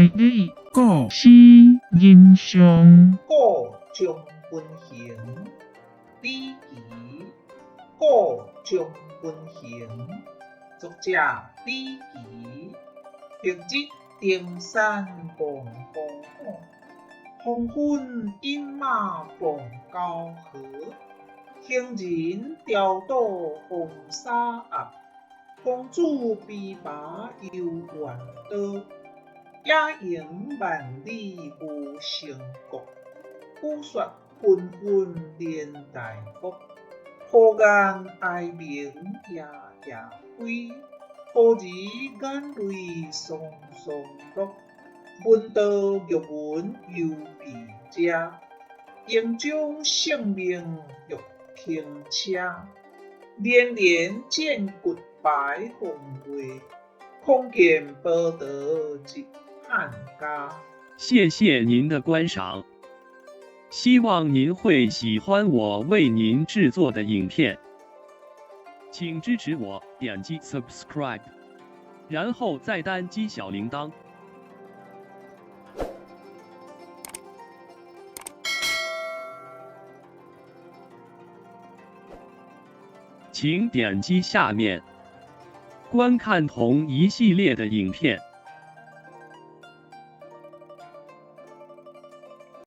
大理古诗人上。顾张文雄，李琦，顾张文雄，作者李琦。白日登山望风雨，黄昏饮马傍高河。行人潦倒风沙鸭，公子披麻犹愿刀。野营万里无成果，雨雪纷纷连大国。孤雁哀鸣夜夜飞，孤儿眼泪双双落。闻道玉文犹未遮，应将性命欲停车。连连战骨白凤月，空见报道入汉家。谢谢您的观赏，希望您会喜欢我为您制作的影片，请支持我点击 subscribe，然后再单击小铃铛。请点击下面观看同一系列的影片。